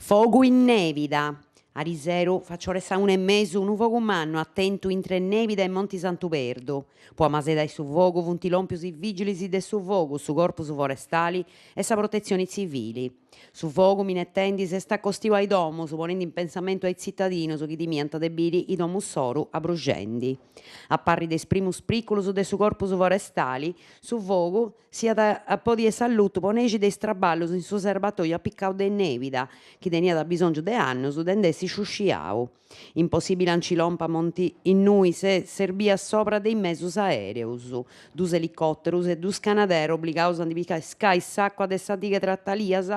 Fogu in Nèbida. Ariseru, faci ora 'e sa una e mesu, unu fogu mannu at tentu intre Nèbida e Monti Santu Perdu. Po amasedai su fogu funt lòmpius is vìgilis de su fogu, su Corpus Forestali e sa Protetzioni Tzivili. Su fogu minetendi s'est acostiu a is domus, ponendi in pensamentu a is tzitadinus chi timiant de biri is domus insoru abruxendi. A parri de is primus spriculus de su Corpus Forestali, su fogu s'iat a podi essi allutu po nexi de is traballus in su serbatoju apicau de Nèbida, chi teniat abisòngiu de annus de nd'essi sciusciau. Impossìbili a nci lompi a monti innui s'est serbia s'òpera de is mezus aèreus, dus elicòterus e dus canadair obligaus a ndi piscai s'àcua de sa diga 'e Tratalias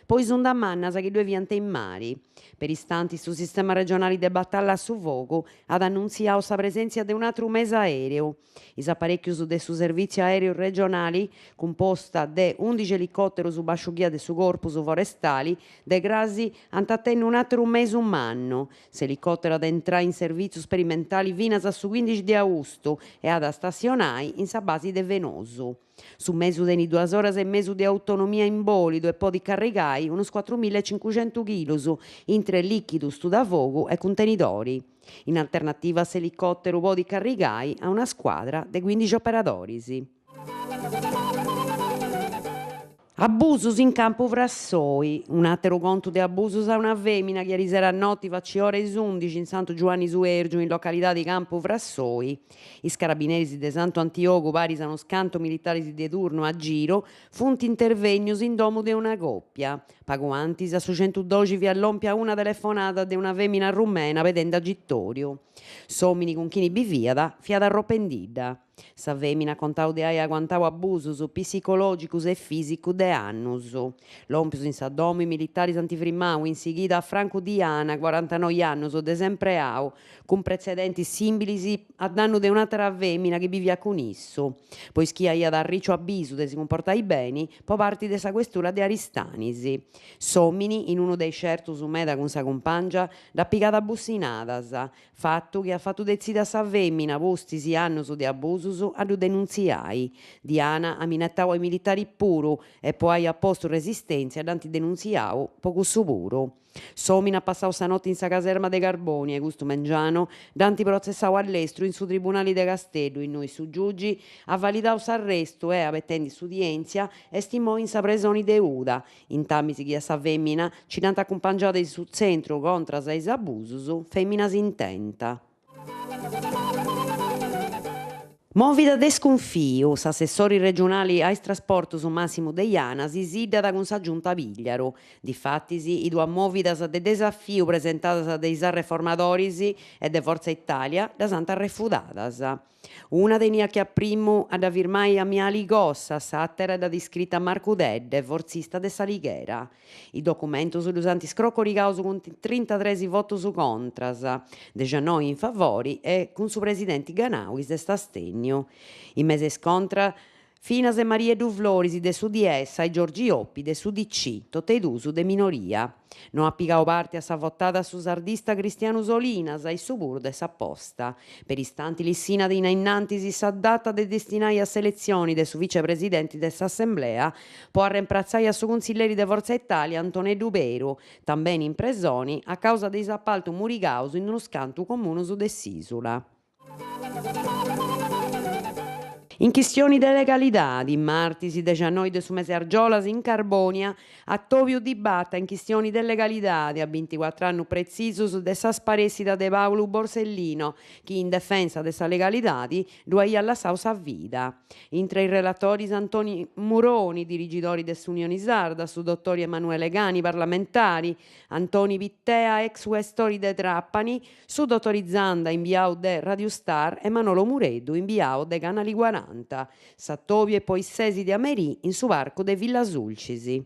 po is undas mannas chi ddue fiant in mari. Peristanti su sistema regionali de batalla a su fogu at annuntziau sa presèntzia de un'atru mesu aèreu. Is aparèchius de su Servìtziu Aèreu Regionali, cumposta de undixi elicòterus bàsciu ghia de su Corpus Forestali, de crasi ant a tenni un'àteru mesu mannu. S'elicòteru at a intrai in servìtziu sperimentali finas a su cuindixi de austu e at a stassionai in sa basi de Fenosu. Su mesu tenit duas oras e mesu de autonomia in bòlidu e podit carrigai unus cuatrumilla e cincuxentu chilus intre lìchidu studafogu e cuntenidori. In alternativa s'elicòteru podit carrigai a una scuadra de cuindixi operadoris. Abusus in Campu Frassoi. Un'àteru contu de abusus a una fèmina chi arisera a noti faci ora 'e is undixi in Santu Giuanni Suèrgiu in localidadi Campu Frassoi. Is carabineris de Santu Antiogu paris a unus cantu militaris de turnu a giru funt intervènnius in domu de una còpia. Pagu antis a su centudoxi fiat lòmpia una telefonada de una fèmina rumena pedendi agitòriu. S'òmini cun chini biviat fiat arropendidda. Sa fèmina at contau de ai aguantau abusus pissicològicus e fìsicus de annus. Lòmpius in sa domu is militaris ant frimau in sighida a Francu Diana, corantanoi annus, de Sempreau, cun pretzedentis sìmbilis a dannu de un'àtera fèmina chi biviat cun issu, pois chi aiat arriciu abisu de si cumportai beni po parti de sa questura de Aristanis. S'òmini, in unu de is certus meda cun sa cumpàngia, dd'at pigada a bussinadas, Fatu chi at fatu detzidi a sa fèmina, pustis annus de abusus, a ddu denuntziai. Diana at minetau a is militaris puru e po ai apostu resistèntzia dd'ant denuntziau po cussu puru. S'òmini at passau sa noti in sa caserma de Carbònia e custu mengianu dd'ant protzessau a lestru in su tribunali de Casteddu innui su giugi at validau s'arrestu e, abetendi s'udièntzia, est immoi in sa presoni de Uda Intamis chi a sa fèmina nci dd'ant acumpangiada in su tzentru contras a is abusus, Fèminas in Tenta. Mòvida de scunfiu, s'assessori regionali a is trasportus Massimu Deiana si siddat cun sa Giunta Pigliaru. Difatis, is duas mòvidas de desafiu presentadas de is Arreformadoris e de Fortza Italia ddas ant arrefudadas. Una teniat che a primu a dda firmai a Miali Cossa, s'àtera dd'at iscrita Marcu Tedde, fortzista de S'Alighera. Is documentus ddus ant scrocorigaus cun trintatres votus contras, dexianoi in favori e cun su presidenti Ganau chi s'est astènniu. In mesu a is contra Finas Marieddu Floris de su DS e Giorgi Oppi de s'UDC, tot'e duus de minoria. No at pigau parti a sa votada su sardista Cristianu Solinas, issu puru de sa posta. Peristanti lissinat in ainnantis sa data de destinai a s'eletzioni de su vicepresidenti de s'Assemblea po arrempratzai a su cunsilleri de Fortza Italia Antoneddu Peru, tambeni in presoni a causa de is apaltus murigaus in unus cantu comunus de s'ìsula. In chistioni de legalidadi, martis dexianoi de su mesi argiolas in Carbònia, atòbiu dibata in chistioni de legalidadi a binticuatr'annus pretzisus de sa sparèssida de Pàulu Borsellino, chi in defensa de sa legalidadi ddu aiat lassau sa vida. Intre is relatoris Antoni Muroni, dirigidori de s'Unioni Sarda, su dotori Emanuele Cani, parlamentari, Antoni Pittea, ex questori de Tràpani, Su dotori Zanda, imbiau de Radiu Star, e Manolo Mureddu, imbiau de Canali Cuaranta. S'atòbiu est po is sesi de a merì in su parcu de Villa Sulcis.